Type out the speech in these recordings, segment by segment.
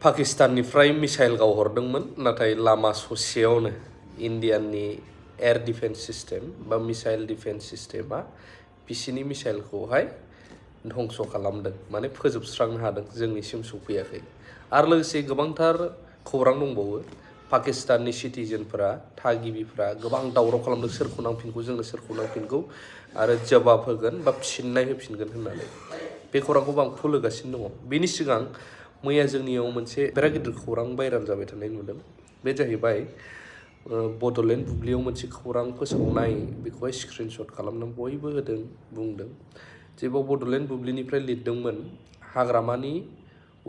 पाकिस्ताननिफ्राय missile गावहरदोंमोन नाथाय लामा ससेयावनो इन्डियानि एयार डिफेन्स सिस्टेम बा मिसाइल डिफेन्स सिस्टेमा बिसिनि मिसाइलखौहाय धंस खालामदों माने फोजोबस्रांनो हादों जोंनिसिम सफैयाखै आरो लोगोसे गोबांथार खौरां दंबावो पाकिस्ताननि सिटिजेनफोरा थागिबिफ्रा गोबां दावराव खालामदों सोरखौ नांफिनगौ जोंनो सोरखौ नांफिनगौ आरो जवाब होगोन बा फिननाय होफिनगोन होननानै बे खौरांखौबो आं होगासिनो दङ बेनि सिगां मैया जोंनियाव मोनसे बिराद गिदिर खौरां भाइराल जाबाय थानाय नुदों बे जाहैबाय बडलेण्ड बुब्लियाव मोनसे खौरां फोसावनाय बेखौहाय स्क्रिनशट खालामनानै बयबो होदों बुंदों जेबाव बडलेण्ड बुब्लिनिफ्राय लिरदोंमोन हाग्रामानि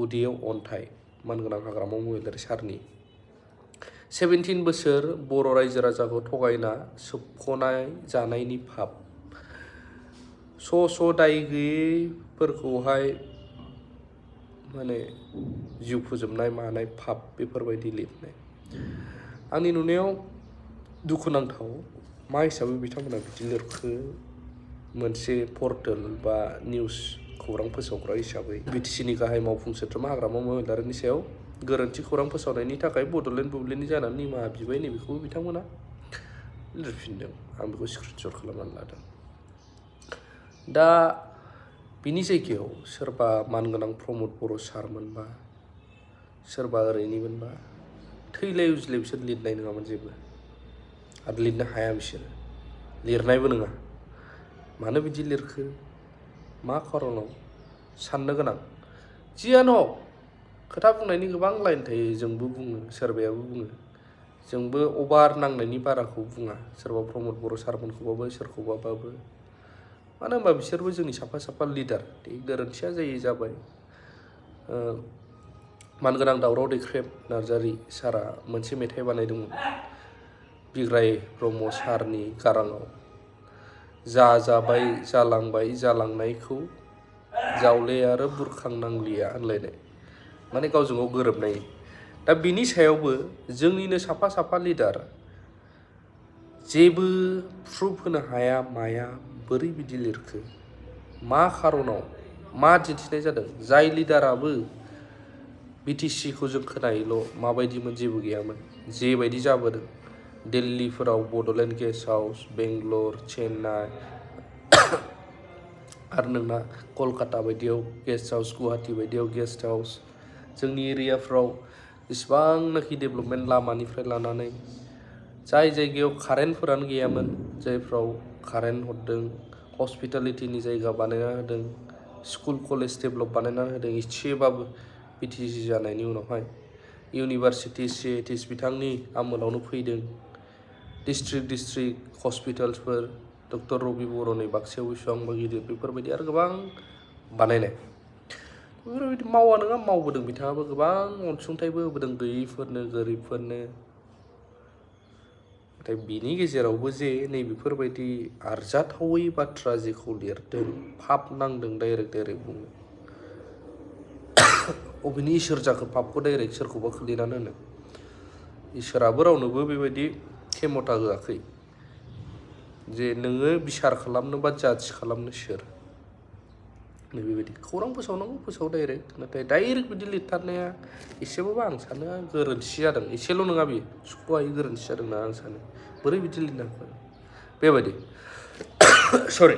उदैयाव अन्थाइ मानगोनां हाग्रामा महिलारि सारनि 17 बोसोर बर' रायजो राजाखौ थगायना सोबख'नाय जानायनि फाब स' दाय गैयैफोरखौहाय माने जिउ फोजोबनाय मानाय फाब बेफोरबायदि लिरनाय आंनि नुनायाव दुखुनांथाव मा हिसाबै बिथांमोना बिदि लिरखो मोनसे पर्टेल बा निउस खौरां फोसावग्रा हिसाबै बिटिसिनि गाहाय मावफुं सोद्रोमा हाग्रामा महिलारिनि सायाव गोरोन्थि खौरां फोसावनायनि थाखाय बडलेण्ड बुब्लिनि जानानै निमाहा बिबाय नैबेखौबो बिथांमोना लिरफिनदों आं बेखौ स्क्रिनशट खालामनानै लादों दा बिनि जायगायाव सोरबा मानगोनां प्रमद बर' सारमोनबा सोरबा ओरैनिमोनबा थैलाय उजिलाय बिसोर लिरनाय नङामोन जेबो आरो लिरनो हाया बिसोरो लिरनायबो नङा मानो बिदि लिरखो मा खारनाव साननो गोनां जियानो हक खोथा बुंनायनि गोबां लाइन थायो जोंबो बुङो सोरबायाबो बुङो जोंबो अभार नांनायनि बाराखौ बुङा सोरबा प्रमद बर' सारमोनखौबाबो सोरखौबाबाबो मानो होनबा बिसोरबो जोंनि साफा लिडार गोरोन्थिया जाबाय मानगोनां दावराव दैख्रेब नार्जारि सारा मोनसे मेथाइ बानायदोंमोन बिग्राय ब्रह्म सारनि गाराङाव जाबाय जालांबाय जालांनायखौ जावले आरो बुरखांनांलिया होनलायनाय माने गावजों गाव गोरोबनाय दा बिनि सायावबो जोंनिनो साफा लिडार जेबो प्रुफ होनो हाया माया बोरै बिदि लिरखो मा खारनाव मा दिन्थिनाय जादों जाय लिडाराबो बिटिसिखौ जों खोनायोल' माबायदिमोन जेबो गैयामोन जेबायदि जाबोदों दिल्लीफोराव बडलेण्ड गेस्ट हाउस बेंगलर चेन्नाइ आरो नोंना कलकाता बायदियाव गेस्ट हाउस गुवाहाटि बायदियाव गेस्ट हाउस जोंनि एरियाफ्राव जेसेबांनाखि डेभेलपमेन्ट लामानिफ्राय लानानै जाय जायगायाव कारेन्टफोरानो गैयामोन जायफ्राव कारेन्ट हरदों हस्पिटालिटिनि जायगा बानायना होदों स्कुल कलेज डेभेलप बानायना होदों एसेबाबो बिटिसि जानायनि उनावहाय इउनिभार्सिटि CITIS बिथांनि आमोलावनो फैदों डिस्ट्रिक्ट हस्पिटाल्सफोर डक्टर रबि बर'नि बाक्सायाव बेसेबांबा गिदिर बेफोरबायदि आरो गोबां बानायनाय बेफोरबायदि मावा नङा मावबोदों बिथाङाबो गोबां अनसुंथाइबो होबोदों गैयैफोरनो गोरिबफोरनो नाथाय बिनि गेजेरावबो जे नैबेफोरबायदि आरजाथावै बाथ्रा जेखौ लिरदों फाब नांदों डाइरेक्ट बुङो अबेनि इसोर जाखो पापखौ डाइरेक्ट सोरखौबा खोलैनानै होनो इसोराबो रावनोबो बेबायदि खेमथा होआखै जे नोङो बिसार खालामनो बा जाज खालामनो सोर बेबायदि खौरां फोसावनांगौ फोसाव डाइरेक्ट नाथाय डाइरेक्ट बिदि लिरथारनाया एसेबाबो आं सानो गोरोन्थि जादों एसेल' नङा बियो सुख'हायै गोरोन्थि जादों होनना आं सानो बोरै बिदि लिरनो हाखो बेबायदि सरि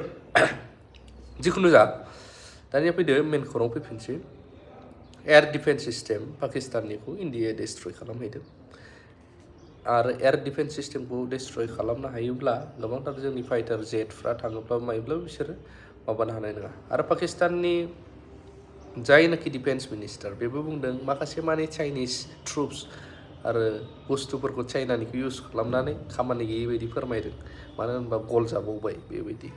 जिखुनु जा दानिया फैदो मेन खौरां फैफिनसै एयार डिफेन्स सिस्टेम पाकिस्ताननिखौ इन्डियाया डिस्ट्रय खालामहैदों आरो एयार डिफेन्स सिस्टेमखौ डिस्ट्रय खालामनो हायोब्ला गोबांथार जोंनि फाइटार जेटफ्रा थाङोब्ला मायोब्ला बिसोरो माबानो हानाय नङा आरो पाकिस्ताननि जायनाखि डिफेन्स मिनिस्टार बेबो बुंदों माखासे माने चाइनिज ट्रुप्स आरो बुस्थुफोरखौ चाइनानिखौ इउज खालामनानै खामानि गैयै बायदि फोरमायदों मानो होनबा गल जाबावबाय बेबायदि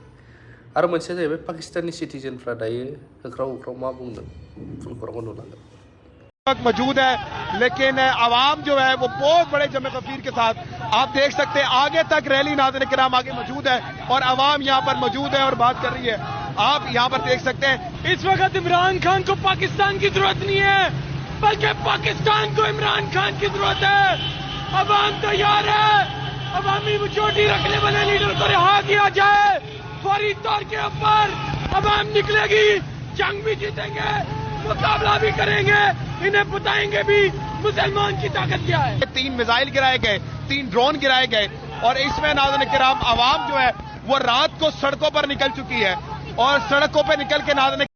आरो मोनसेया जाहैबाय पाकिस्ताननि सिटिजेनफ्रा दायो होख्राव मा बुंदों फुल खौरांखौ नुलांगोन मौजूद है लेकिन आवाम जो है वो बहुत बड़े जमे गफीर के साथ आप देख सकते हैं आगे तक रैली नाज़रीन किराम आगे मौजूद है और आवाम यहाँ पर मौजूद है और बात कर रही है आप यहाँ पर देख सकते हैं इस वक्त इमरान खान को पाकिस्तान की जरूरत नहीं है बल्कि पाकिस्तान को इमरान खान की जरूरत है आवाम तैयार है अवामी मेजॉरिटी रखने वाले लीडर को रिहा किया जाए फौरी तौर के ऊपर आवाम निकलेगी जंग भी जीतेंगे मुकाबला भी करेंगे इन्हें बताएंगे भी मुसलमान की ताकत क्या है। 3 मिसाइल गिराए गए, 3 ड्रोन गिराए गए और इसमें नाज़रीन किराम आवाम जो है वो रात को सड़कों पर निकल चुकी है और सड़कों पर निकल के नाज़रीन